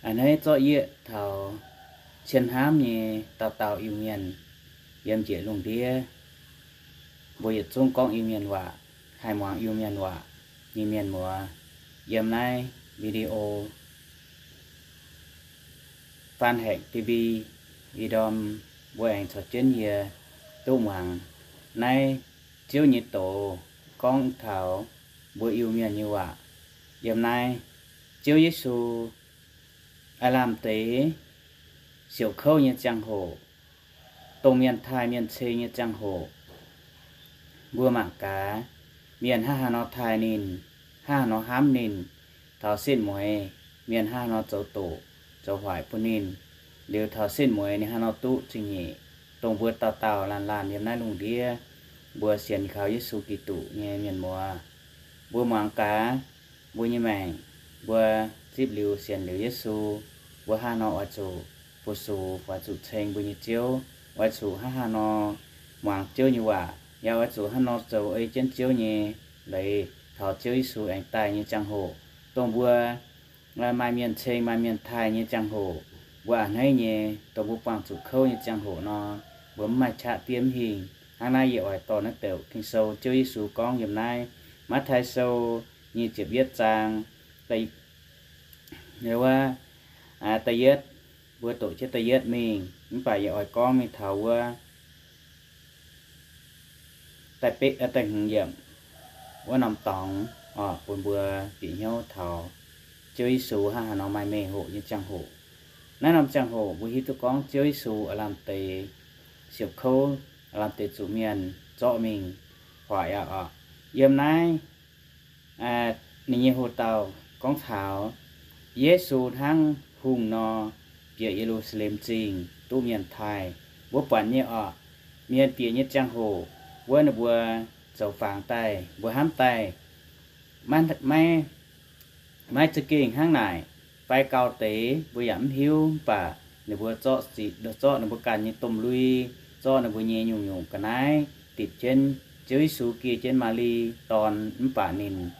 A'hneiv zorqv yieqv taux cien hnamv nyei dauh dauh Iu-Mienh yiem njiec lungh ndiev. Mbuo yietc zungv gorngv Iu-Mienh waac, haih muangx Iu-Mienh waac nyei mienh muoz, yiem naaiv video Faan Haeqc TV ih ndorm mbuo aengx caux jienv yie duqv muangx naaiv Ziouv nyei doz gorngv taux mbuo Iu-Mienh nyei waac. Yiem naaiv Ziouv Yesu aav lamh deix siouc kouv nyei ziangh hoc, dongh mienh taaih mienh ceng nyei ziangh hoc, mbuo mangc gaax mienh hnangv haaix nor taaih ninh, hnangv haaix nor hnamv ninh. Taux setv mueiz mienh hnangv haaix nor zoux doqc zoux hoic bun ninh, liuz taux setv mueiz ninh hnangv haaix nor duqv zingh nyeic, dongh mbuo dauh dauh laanh laanh yiem naaiv lungh ndiev, mbuo sienx kaux Yesu Giduc nyei mienh muoz, mbuo muangx gaax, mbuo nyei maengc, mbuo zipv liuz sienx liuz Yesu, mbuo hnangv haaix nor oix zuqc fu-sux, oix zuqc ceng mbuo nyei Ziouv, oix zuqc hnangv haaix nor muangx Ziouv nyei waac, yaac oix zuqc hnangv haaix nor zoux ei jienv Ziouv nyei leiz taux Ziouv Yesu aengx daaih nyei ziangh hoc, dongh mbuo maaih mienh ceng maaih mienh taaih nyei ziangh hoc, mbuo a'hneiv nyei, dongh mbuo buangh zuqc kouv nyei ziangh hoc nor, mbuo mv maaih qaqv diev mv hingh. Hnangv naaiv yie oix dorh naaiv douc Ging-Sou Ziouv Yesu gorngv yiem naaiv Matv^taai Sou nyic ziepc yietv zaang, wuov, da'yietv, mbuo doqc jienv da'yietv mingh, mv baac yie oix gorngv mingh taux wuov da'betv, da'hmz yiemc wuov norm dorngx oc, bun mbuo bieqc hnyouv taux Ziouv Yesu hnangv haaix nor maaih meih hoqc nyei ziangh hoc. Naaiv norm ziangh hoc mbuo hiuv duqv gorngv Ziouv Yesu aav lamh deix siouc kouv, aav lamh deix zuqc mienh zorqv mingh hoic aqv oc. Yiem naaiv ninh nyei hoc-dauh gorngv taux Yesu hnangv hungh nor bieqc Ye^lu^saa^lem Zingh duqv mienh taaih. Mbuo buatc nyei oc, mienh bieqc nyei ziangh hoc wuov ninh mbuo zoux fangx daaih, mbuo hnamv daaih maiv, maiv za'gengh hnangv naaic fai gau deix mbuo yaac mv hiuv, mv baac ninh mbuo zorqv, zorqv ninh mbuo ganh nyei domh lui, zorqv ninh mbuo nyei nyungc-nyungc ga'naaiv dipc jienv. Ziouv Yesu gie jienv Maa^li Dorn mv baac ninh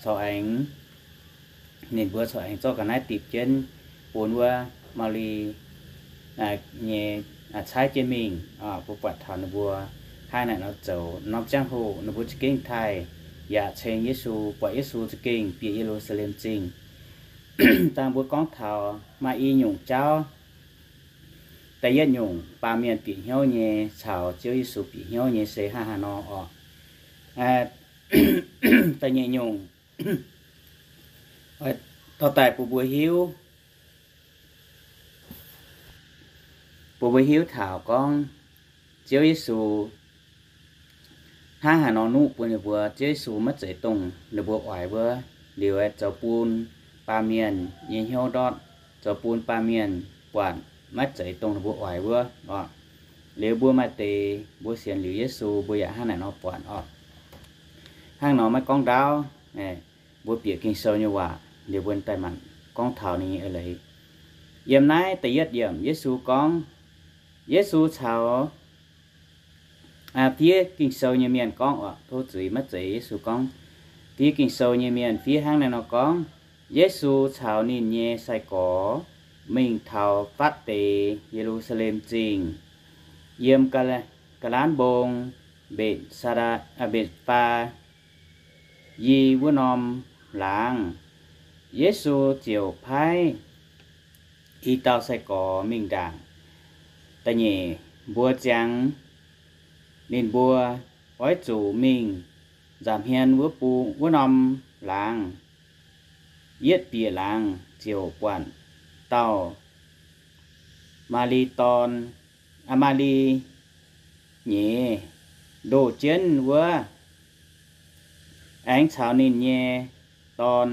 corc aengx, ninh mbuo corc aengx zorqv ga'naaiv dipc jienv bun wuov Maa^li nyei caaiv jienv mingh. Mbuo buatc taux ninh mbuo hnangv naaic nor zoux, norm ziangh hoc ninh mbuo za'gengh taaih yaac ceng Yesu, buatc Yesu za'gengh bieqc Ye^lu^saa^lem Zingh. Dangh mbuo gorngv taux maaih i nyungc jauv. Da'yietv nyungc baamh mienh bieqc hnyouv nyei caux Ziouv Yesu bieqc hnyouv nyei se hnangv haaix nor oc? Da'nyeic nyungc, dorh daaih bun mbuo hiuv, bun mbuo hiuv taux gorngv Ziouv Yesu hnangv haaix nor nuqv bun ninh mbuo. Ziouv Yesu maiv zeiz dongh ninh mbuo oix wuov. Liuz zoux bun baamh mienh nyei hnyouv ndortv, zoux bun baamh mienh buatc maiv zeiz dongh ninh mbuo oix wuov oc. Liuz mbuo maaih deix mbuo sienx liuz Yesu, mbuo yaac hnangv naaic nor buatc oc. Hnangv nor maiv gorngv ndaauv, mbuo bieqc Ging-Sou nyei waac liuz mbuo daaih manc gorngv taux ninh nyei eix leiz. Yiem naaiv da'yietv yiemc Yesu gorngv, Yesu caux fiev Ging-Sou nyei mienh gorngv oc, tov zuiz maiv zeiz Yesu gorngv. Fiev Ging-Sou nyei mienh fiev hnangv naaiv nor gorngv, Yesu caux ninh nyei sai-gorx mingh taux fatv deix Ye^lu^saa^lem Zingh, yiem ga'lanv mbong Mbetc^faa, Mbetc^faa yi wuov norm laangz. Yesu ziouc paaiv i dauh sai-gorx mingh ndaangc. Da'nyeic mbuox ziangx ninh mbuo, Oix zuqc mingh nza'hmien wuov bung, wuov norm laangz. Yietv bieqc laangz ziouc buatc dauh Maa^li Dorn, aa, Maa^li Nyeiz ndoh jienv wuov, aengx caux ninh nyei dorn.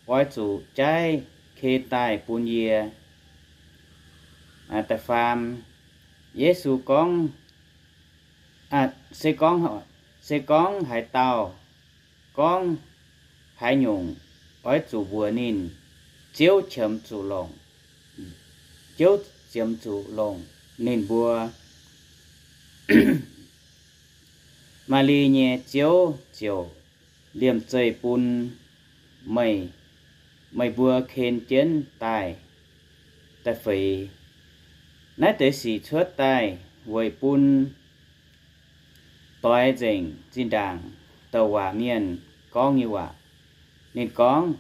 Oix zuqc jaiv ken daaih bun yie. Da'faam, Yesu gorngv, se gorngv, se gorngv haaix dauh gorngv haaix nyungc oix zuqc mbuox ninh, Ziouv qiemx zuqc longc, Ziouv qiemx zuqc longc ninh mbuo. Maa^li nyei Ziouv ziouc liemh zeih bun meih, meih mbuo ken jienv daaih. da'feix. Naaiv deix sic cuotv daaih weic bun doix nzengc zinh ndaangc douc waac mienh gorngv nyei waac. Ninh gorngv,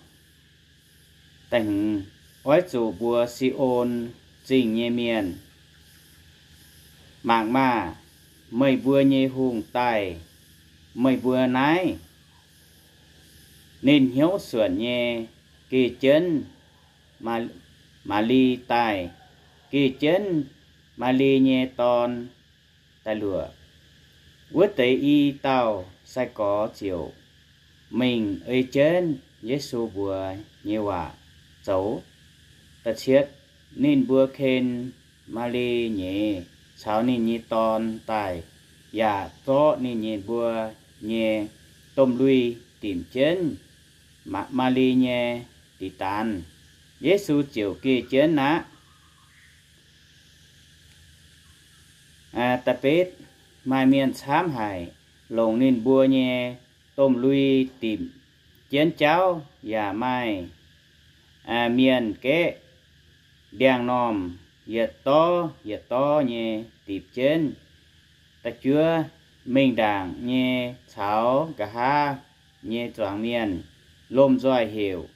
da'hmz, oix zuqc mbuox Si^on Zingh nyei mienh, mangc maah! Meih mbuo nyei hungh daaih meih mbuo naaiv. Ninh hnyouv suonc nyei, geh jienv, Maa^li daaih, geh jienv Maa^li nyei dorn daaih luoqc. Wuov deix i dauh sai-gorx ziouc mingh ei jienv Yesu mbuox nyei waac zoux. Da'cietv, ninh mbuo ken Maa^li nyeiz caux ninh nyei dorn daaih, yaac zorqv ninh nyei mbuo nyei domh lui dimc jienv Maa^li nyei diqc daanz. Yesu ziouc geh jienv aqv. Da'betv, maaih mienh camv haic, longc ninh mbuo nyei domh lui dimc jienv jauv, yaac maaih mienh gaeqv ndiangx-normh yietc dorv yietc dorv nyei dimc jienv. Da'juov, mingh ndaangc nyei caux nqa'haav nyei zuangx mienh lomh nzoih heuc,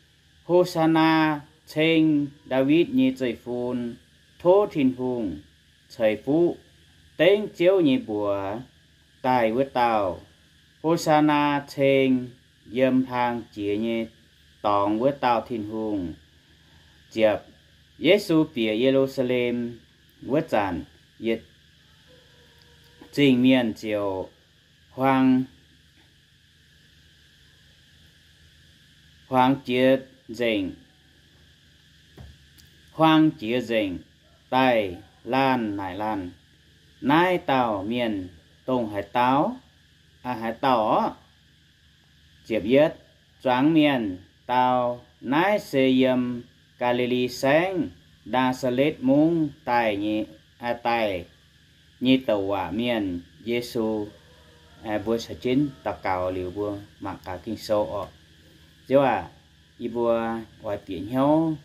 Ho^saa^naa! Ceng Ndaawitv nyei Zeiv-Fun! Tov Tin-Hungh ceix fuqv dengv Ziouv nyei mbuox daaih wuov dauh! Ho^saa^naa! Ceng yiem hlang jiex nyei dorngx wuov dauh Tin-Hungh! Ziepc, Yesu bieqc Ye^lu^saa^lem wuov zanc, yietc zingh mienh ziouc huang, huang jiex nzengc, huang jiex nzengc daaih laanh naaic laanh, Naaiv dauh mienh dongh haaix dauh? Haaix dauh orqv? Ziepc yietv, zuangx mienh dau, Naaiv se yiem Gaa^li^li Saengv, Naa^saa^letv Mungv daaih nyei, daaih nyei douc waac mienh, Yesu. Mbuo caux jienv daux gaux liuz, mbuo mangc gaax Ging-Sou orqc. Ziouv aac, yie mbuo oix bieqc hnyouv,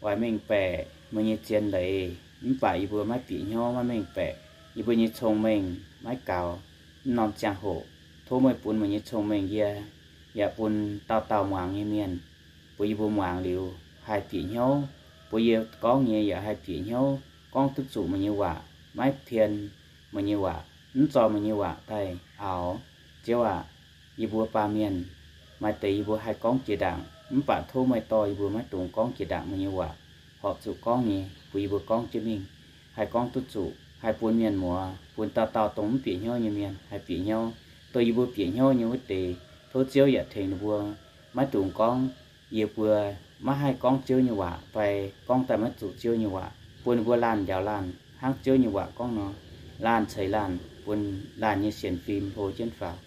oix mengh baeqc meih nyei zien leiz, mv baac yie mbuo maiv bieqc hnyouv, maiv mengh baeqc. Yie mbuo nyei cong-mengh maiv gaux. Mv norm ziangh hoc, tov meih bun meih nyei cong-mengh yie, yaac bun dauh dauh muangx nyei mienh, bun yie mbuo muangx liuz haih bieqc hnyouv, bun yie gorngv nyei yaac haih bieqc hnyouv, gorngv duqv zuqc meih nyei waac, maiv pien meih nyei waac, mv zorqv meih nyei waac daaih auv. Ziouv aac, yie mbuo baamh mienh, maaih deix yie mbuo haih gorngv jiex ndaangc, mv baac tov meih dorh yie mbuo maiv dungx gorngv jiex ndaangc meih nyei waac. Horpc zuqc gorngv nyei, bun yie mbuo gorngv jienv mingh, haih gorngv duqv zuqc, haih bun mienh muoz, bun dauh dauh dongh mv bieqc hnyouv nyei mienh haih bieqc hnyouv. Dongh yie mbuo bieqc hnyouv nyei wuov deix, tov Ziouv yaac tengx ninh mbuo maiv dungx gorngv, yie mbuo maiv haih gorngv Ziouv nyei waac fai gorngv daaih maiv zuqc Ziouv nyei waac, bun ninh mbuo laanh njaaux laanh hnangv Ziouv nyei waac gorngv nor, laanh ceix laanh, bun laanh nyei sienx fim hlo jienv faaux.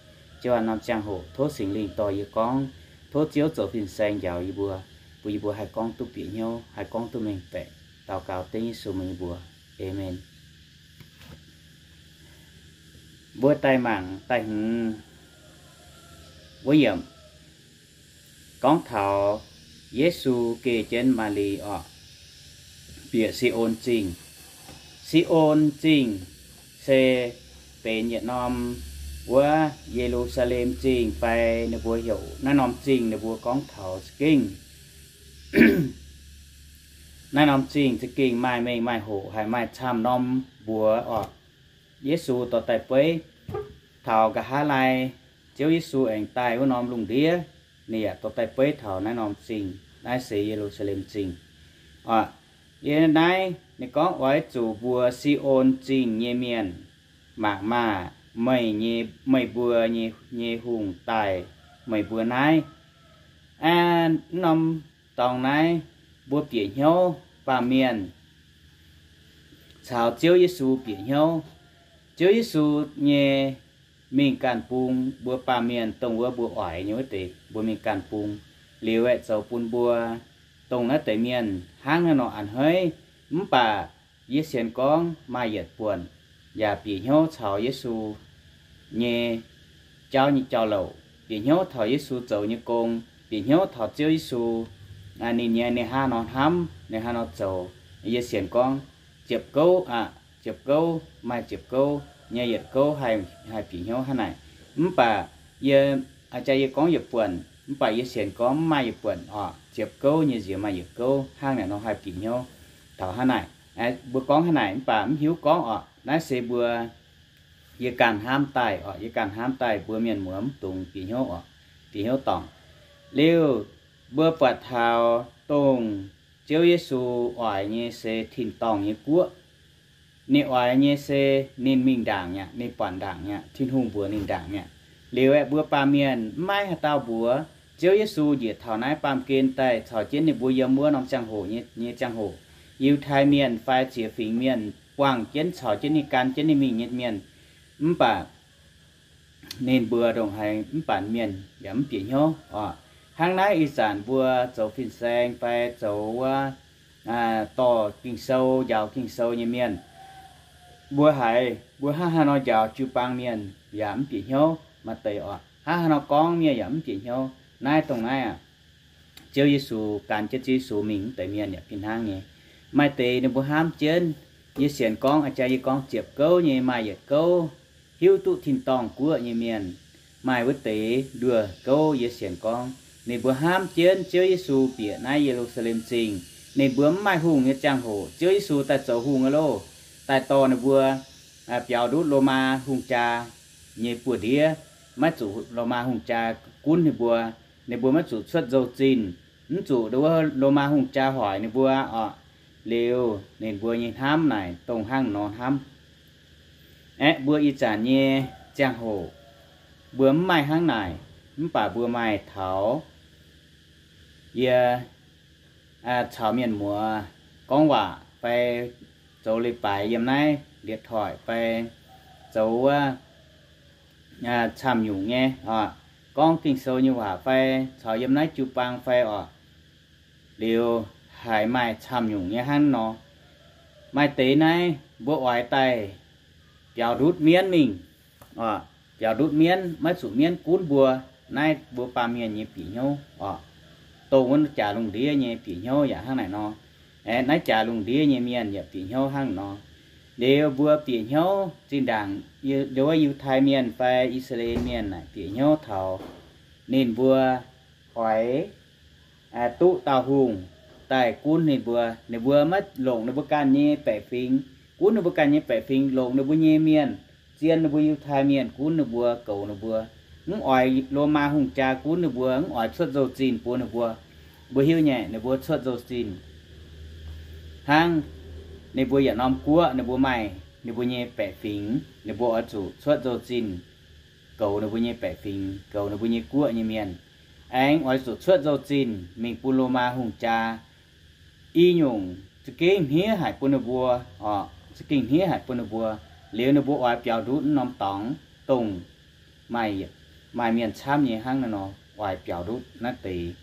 Ziouv aac, norm ziangh hoc tov Singx Lingh dorh yie gorngv, tov Ziouv zoux fin-saeng njaaux yie mbuo, bun yie mbuo haih gorngv duqv bieqc hnyouv, haih gorngv duqv mengh baeqc. Daux gaux dengv Yesu meih nyei mbuox. Aamen. Mbuo daaih mangc da'hmz wuov yiemc, gorngv taux Yesu geh jienv Maa^li orqc, bieqc Si^on Zingh. Si^on Zingh se benx yietc norm wuov Ye^lu^saa^lem Zingh fai ninh mbuo heuc naaiv norm zingh ninh mbuo gorngv taux za'gengh naaiv norm zingh za'gengh maaih mengh maaih hoc, haiz maaih camv norm mbuox orqc. Yesu dorh daaih beiv taux nqa'haav laai, Ziouv Yesu aengx daaih wuov norm lungh ndiev, ninh yaac dorh daaih beiv taux naaiv norm zingh, naaiv se Ye^lu^saa^lem Zingh. Orqc, yie naaiv ninh gorngv, Oix zuqc mbuox Si^on Zingh nyei mienh, mangc maah! Meih nyei, meih mbuo nyei, nyei hungh daaih meih mbuo naaiv. Aa, mv norm dorngx naaiv mbuo bieqc hnyouv, baamh mienh caux Ziouv Yesu bieqc hnyouv. Ziouv Yesu nyei mingh ganh bung, mbuo baamh mienh dongh wuov mbuo oix nyei wuov deix mbuo mingh ganh bung. Liuz aeqv, zoux bun mbuo dongh naaiv deix mienh hnangv naaiv nor a'hneiv. Mv baac yie sienx gorngv maaih yietc buonc yaac bieqc hnyouv caux Yesu nyei jauv nyei jauv-louc, bieqc hnyouv taux Yesu zoux nyei gong, bieqc hnyouv taux Ziouv Yesu ninh nyei, ninh hnangv nor hnamv, ninh hnangv nor zoux, yie sienx gorngv ziepc gouv aqv, ziepc gouv, maaih ziepc gouv nyei yietc gouv haih, haih bieqc hnyouv hnangv naaic. Mv baac yie, aa, jaa yie gorngv yietc buonc, mv baac yie sienx gorngv mv maaih yietc buonc oc. Ziepc gouv nyei nziex maaih yietc gouv hnangv naaic nor haih bieqc hnyouv taux hnangv naaic. Mbuo gorngv hnangv naaic mv baac mv hiuv gorngv oc. Naaiv se mbuo, yie ganh hnamv daaih oc, yie ganh hnamv daaih mbuo mienh muoz mv dungx bieqc hnyouv oc, bieqc hnyouv dorngc. Liuz, mbuo buatc taux dongh Ziouv Yesu oix nyei se tin-dorngh nyei guoqv. Ninh oix nyei se ninh mingh ndaangc mi'aqv, ninh buatc ndaangc mi'aqv, Tin-Hungh mbuox ninh ndaangc mi'aqv. Liuz aeqv, mbuo baamh mienh mv maaih haaix dauh mbuox Ziouv Yesu njiec taux naaiv baamh gen daaih caux jienv ninh mbuo yiem wuov norm ziangh hoc nyei, nyei ziangh hoc, Yiutai Mienh fai ziex fingx mienh buangh jienv caux jienv ninh, gan jienv ninh mingh nyei mienh, mv baac ninh mbuo ndongc haaix mv baac mienh yaac mv bieqc hnyouv oc. Hnangv naaiv ih zanc mbuo zoux fin-saeng fai zoux wuov, aa, dorh Ging-Sou, njaaux Ging-Sou nyei mienh, mbuo haiz mbuo hnangv haaix nor njaaux jiu-baang mienh yaac mv bieqc hnyouv maaih deix oc. Hnangv haaix nor gorngv mienh yaac mv bieqc hnyouv. Naaiv dongh naaiv aqv. Ziouv Yesu, gan jienv Ziouv Yesu mingh wuov deix mienh yaac fih hnangv nyei. Maaih deix ninh mbuo hnamv jienv, yie sienx gorngv, aa, jaa yie gorngv ziepc gouv nyei maaih yietc gouv hiuv duqv tin-dorngh guoqv nyei mienh. Maaih wuov deix nduoh gouv yie sienx gorngv ninh mbuo hnamv jienv Ziouv Yesu bieqc naaiv Ye^lu^saa^lem Zingh. Ninh mbuo mv maaih hungh nyei ziangh hoc Ziouv Yesu daaih zoux hungh aqv loh, daaih dorh ninh mbuo, aa, biaux ndutv Lomaa hungh jaa nyei buoz-ndiev, maiv zuqc Lomaa hungh jaa gunv ninh mbuo. Ninh mbuo maiv zuqc cuotv nzou-zinh, mv zuqc wuov Lomaa hungh jaa hoic ninh mbuo oc. Liuz ninh mbuo nyei hnamv naaic dongh hnangv nor hnamv. Aeqv, mbuo ih zanc nyei ziangh hoc mbuo mv maaih hnangv naaic, mv baac mbuo maaih taux yie, aa, caux mienh muoz gorngv waac fai zoux leiz-baaix yiem naaiv điện thoại fai zoux wuov, aa, camv nyungc nyei oc, gorngv Ging-Sou nyei waac fai caux yiem naaiv jiu-baang fai oc. Liuz haiz maaih camv nyungc nyei hnangv nor. Maaih deix naaiv mbuo oix daaih biaux ndutv mienv mingh oc, biaux ndutv mienv, maiv zuqc mienv gunv mbuo. Naaiv mbuo baamh mienh nyei bieqc hnyouv oc. Dongh wuov jaax lungh ndiev nyei bieqc hnyouv yaac hnangv naaic nor. Aeqv, naaiv jaax lungh ndiev nyei mienh yaac bieqc hnyouv hnangv nor. Liuz mbuo bieqc hnyouv zinh ndaangc, liuz wuov Yiutai Mienh fai I^saa^laa^en Mienh naaic bieqc hnyouv taux ninh mbuo oix, aa, duqv dauh hungh daaih gunv ninh mbuo. Ninh mbuo maiv longc ninh mbuo ganh nyei baeqc fingx, gunv ninh mbuo ganh nyei baeqc fingx, longc ninh mbuo nyei mienh, zien ninh mbuo Yiutai Mienh, gunv ninh mbuo, goux ninh mbuo. Mv oix Lomaa hungh jaa gunv ninh mbuo, mv oix cuotv nzou-zinh bun ninh mbuo. Mbuo hiuv nyei, ninh mbuo cuotv nzou-zinh hnangv, ninh mbuo yietc norm guoqv ninh mbuo maaih ninh mbuo nyei baeqc fingx, ninh mbuo oix zuqc cuotv nzou-zinh goux ninh mbuo nyei baeqc fingx, goux ninh mbuo nyei guoqv nyei mienh. Aengx oix zuqc cuotv nzou-zinh mingh bun Lomaa hungh jaa. I nyungc za'gengh hniev haic bun ninh mbuo oc, za'gengh hniev haic bun ninh mbuo. Liuz ninh mbuo oix biaux ndutv wuov norm dorngx, dongh maaih, maaih mienh camv nyei hnangv naaiv nor, oix biaux ndutv naaiv deix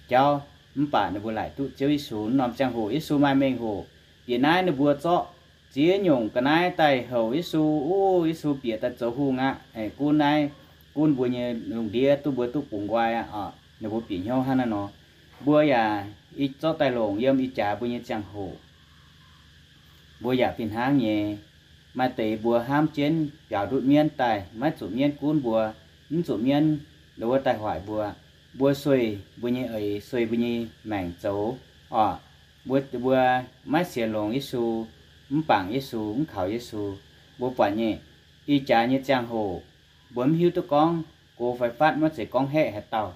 jauv. Mv baac ninh mbuo laaic duqv Ziouv Yesu wuov norm ziangh hoc, Yesu maaih mengh hoc. Bieqc naaiv ninh mbuo zorqv ziex nyungc ga'naaiv daaih houc Yesu. Uv, Yesu bieqc daaih zoux hungh aqv. Gunv naaiv, gunv mbuo nyei lungh ndiev duqv, mbuo duqv bungx nqoi aqv oc. Ninh mbuo bieqc hnyouv hnangv naaiv nor. Mbuo yaac ih zorqv daaih longc yiem ih jaax mbuo nyei ziangh hoc. Mbuo yaac fih hnangv nyei. Maaih deix mbuo hnamv jienv biaux ndutv mienv daaih, maiv zuqc mienv gunv mbuo, mv zuqc mienv lo wuov daaih hoic mbuo. Mbuo sueih mbuo nyei eix, sueih mbuo nyei maengc zoux oc. Mbuo, mbuo maiv sienx longx Yesu, mv bangc Yesu, mv kaux Yesu. Mbuo buatc nyei, ih jaax nyei ziangh hoc mbuo mv hiuv duqv gorngv go fai fatv, maiv zeiz gorngv haeqv haaix dauh.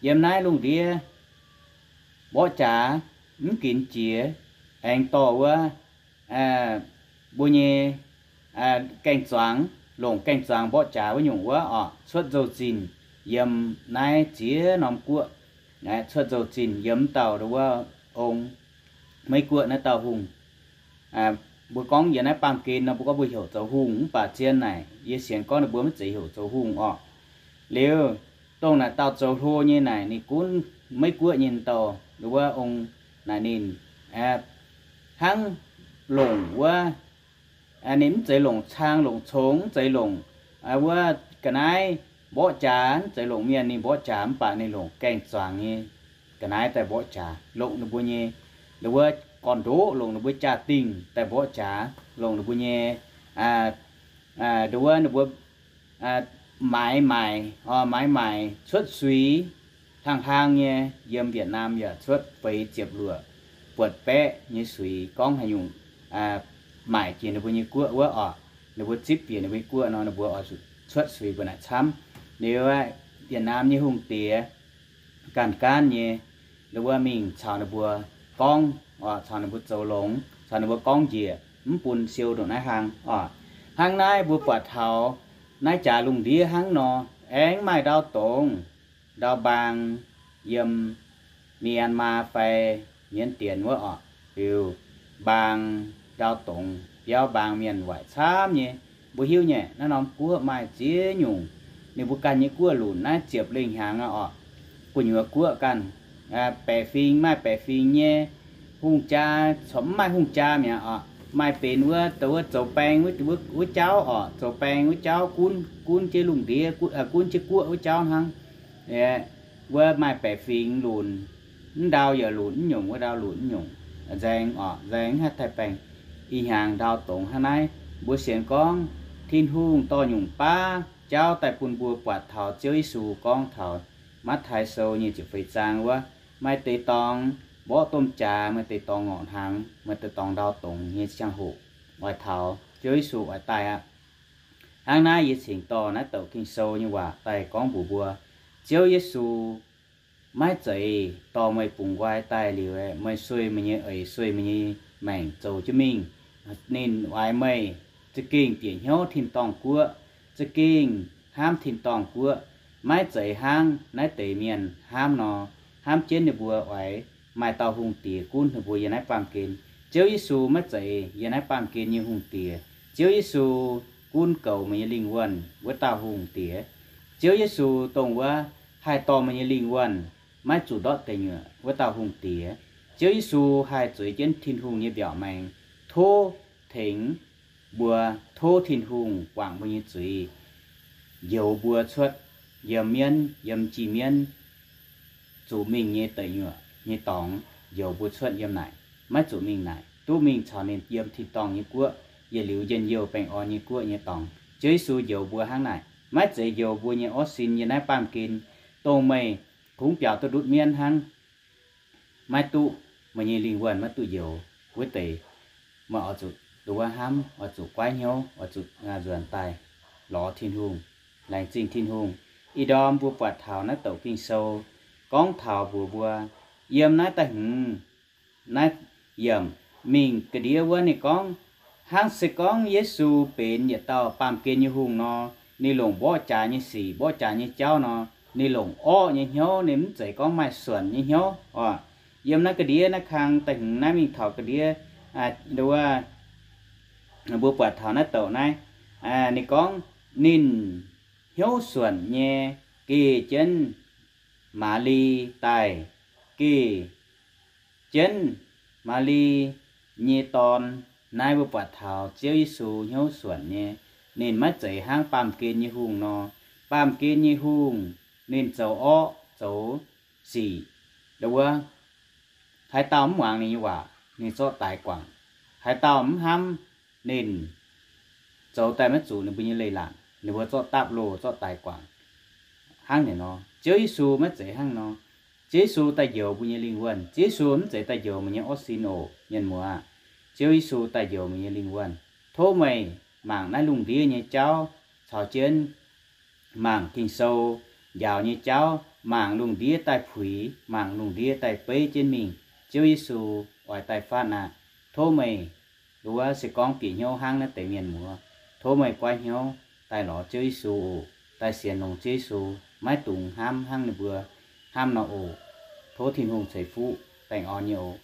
Yiem naaiv lungh ndiev mborqv jaax mv ginx jiex, aengx dorh wuov mbuo nyei gaeng-zuangx, longc gaeng-zuangx mborqv jaax wuov nyungc wuov oc, cuotv nzou-zinh yiem naaiv ziex norm guoqv, cuotv nzou-zinh yiem wuov dauh wuov ong, Meiv Guoqv naaiv dauh hungh. Mbuo gorngv yiem naaiv baamh gen nor, mbuo gorngv mbuo heuc zoux hungh, mv baac zien naaic yie sienx gorngv ninh mbuo maiv zeiz heuc zoux hungh orqc. Liuz, dongh naaic dauh zoux hlo nyei naaic, ninh gunv Meiv Guoqv nyei dauh wuov ong naaic ninh hnangv longc wuov, ninh mv zeiz longc cang longc congx, mv zeiz longc wuov ga'naaiv mborqv jaax, mv zeiz longc mienh ninh mborqv jaax, mv baac ninh longc gaeng-zuangx nyei ga'naaiv daaih mborqv jaax, longc ninh mbuo nyei wuov gorn-ndoqv longc ninh mbuo jaa-dingh daaih mborqv jaax, longc ninh mbuo nyei, wuov ninh mbuo maaiz maaic, maaiz maaic cuotv suix hlang-hlang nyei. Yiem Việt Nam yaac cuotv feix ziepc luoqc buatc baeqv nyei suix gorngv haaix nyungc maaic jiex ninh mbuo nyei guoqv wuov oc. Ninh mbuo zipv bieqc ninh mbuo nyei guoqv nor, ninh mbuo oix zuqc cuotv suix mbuo naaic camv. Liuz Việt Nam nyei hungh diex ganh gaanv nyei, wuov mingh caux ninh mbuo gorngv oc, caux ninh mbuo zoux longx, caux ninh mbuo gorngv njiec, mv bun siou ndongc naaiv hlang oc. Hnangv naaiv mbuo buatc taux naaiv jaax lungh ndiev hnangv nor, aengx maaih ndau dongz ndau mbaang yiem Myanmar fai Mienv Dienx wuov oc, liuz mbaang ndau dongz biauv mbaang mienh waaic camv nyei. Mbuo hiuv nyei naaiv norm guoqv maaih ziex nyungc ninh mbuo ganh nyei guoqv lunc naaiv ziepc lengh hnyangx aqv oc. Gu'nyuoz guoqv ganh, baeqc fingx maaih baeqc fingx nyei hungh jaa, corc mv maaih hungh jaa mi'aqv oc. Maaih benx wuov, wuov zoux baeng wuov jauv oc, zoux baeng wuov jauv, gunv jienv lungh ndiev, gunv jienv guoqv wuov jauv hnangv. Wuov maaih baeqc fingx lunc, mv ndau yaac lunc mv nyungc, wuov ndau lunc mv nyungc, nzaeng oc, nzaeng mv haih taaih baengh. Ih hnyangx ndau dongz hnangv naaiv, mbuo sienx gorngv Tin-Hungh dorh nyungc baav jauv daaih bun mbuo buatc taux Ziouv Yesu gorngv taux Matv^taai Sou nyei ziepc feix zaang wuov, maaih deix dorngx mborqv domh jaax, maaih deix dorngx ngorc hnaangx, maaih deix dorngx ndau dongz nyei ziangh hoc oix taux Ziouv Yesu oix daaih aqv. Hnangv naaiv yie cingx dorh naaiv douc Ging-Sou nyei waac daaih gorngv mbuox mbuo, Ziouv Yesu maiv zeiz dorh meih bungx nqoi daaih liuz, meih sueih meih nyei eix, sueih meih nyei maengc zoux jienv mingh. Ninh oix meih za'gengh bieqc hnyouv tin-dorngh guoqv, za'gengh hnamv tin-dorngh guoqv, maiv zeiz hnangv naaiv deix mienh hnamv nor, hnamv jienv ninh mbuo oix maaih dauh hungh diex gunv ninh mbuo yiem naaiv baamh gen. Ziouv Yesu maiv zeiz yiem naaiv baamh gen nyei hungh diex. Ziouv Yesu gunv goux meih nyei lingh wuonh wuov dauh hungh diex. Ziouv Yesu dongh wuov haih dorh meih nyei lingh wuonh maiv zuqc ndortv deic nyuoqc wuov dauh hungh diex. Ziouv Yesu haih zueiz jienv Tin-Hungh nyei mbiaauc maengx, tov tengx mbuo, tov Tin-Hungh guangc mbuo nyei zuiz, njoux mbuo cuotv yiem mienv, yiem jiex mienv zuqc mingh nyei deic nyuoqc nyei dorngx, njoux mbuo cuotv yiem naaic, maiv zuqc mingh naaic, duqv mingh caux ninh yiem tin-dorngh nyei guoqv, yietc liuz njien-youh baengh orn nyei guoqv nyei dorngx. Ziouv Yesu njoux mbuo hnangv naaic, maiv zeiz njoux mbuo nyei orv sin yiem naaiv baamh gen, dongh meih kungx biaux duqv ndutv mienv hnangv, maiv duqv, meih nyei lingh wuonh maiv duqv njoux. Wuov deix meih oix zuqc nduov hnamv, oix zuqc goiv hnyouv, oix zuqc nzuonx daaih lorz Tin-Hungh, laengz zingh Tin-Hungh. Ih ndorm mbuo buatc taux naaiv douc Ging-Sou gorngv taux mbuox mbuo, yiem naaiv daaih hmz naaiv yiemc mingh ga'ndiev wuov ninh gorngv, hnangv se gorngv Yesu benx yietc dauh baamh gen nyei hungh nor, ninh longc mborqv jaax nyei sic, mborqv jaax nyei jauv nor, ninh longc orqv nyei hnyouv, ninh mv zeiz gorngv maaih suonc nyei hnyouv oc. Yiem naaiv ga'ndiev naaiv kang da'hmz naaiv mingh taux ga'ndiev wuov, mbuo buatc taux naaiv douc naaiv, ninh gorngv ninh hnyouv suonc nyei geh jienv Maa^li daaih, geh jienv Maa^li nyei dorn. Naaiv mbuo buatc taux Ziouv Yesu hnyouv suonc nyei. Ninh maiv zeiz hnangv baamh gen nyei hungh nor. Baamh gen nyei hungh ninh zoux orqv zoux sic, wuov, haaix dauh mv muangx ninh nyei waac, ninh zorqv daix guangc. Haaix dauh mv hnamv ninh, zoux daaih maiv zuqc ninh mbuo nyei leiz-latc, ninh mbuo zorqv dapv loh zorqv daix guangc. Hnangv naaic nor, Ziouv Yesu maiv zeiz hnangv nor. Ziouv Yesu daaih njoux mbuo nyei lingh wuonh. Ziouv Yesu mv zeiz daaih njoux meih nyei orv sin oc, mienh muoz. Ziouv Yesu daaih njoux meih nyei lingh wuonh. Tov meih mangc naaiv lungh ndiev nyei jauv caux jienv mangc Ging-Sou njaaux nyei jauv, mangc lungh ndiev daaih puix, mangc lungh ndiev daaih beiv jienv mingh. Ziouv Yesu oix daaih fatv aqv. Tov meih, wuov, se gorngv bieqc hnyouv hnangv naaiv deix mienh muoz, tov meih goiv hnyouv daaih lorz Ziouv Yesu oc. Daaih sienx longx Ziouv Yesu, maiv dungx hnamv hnangv ninh mbuo hnamv nor oc. Tov Tin-Hungh ceix fuqv baengh orn nyei oc.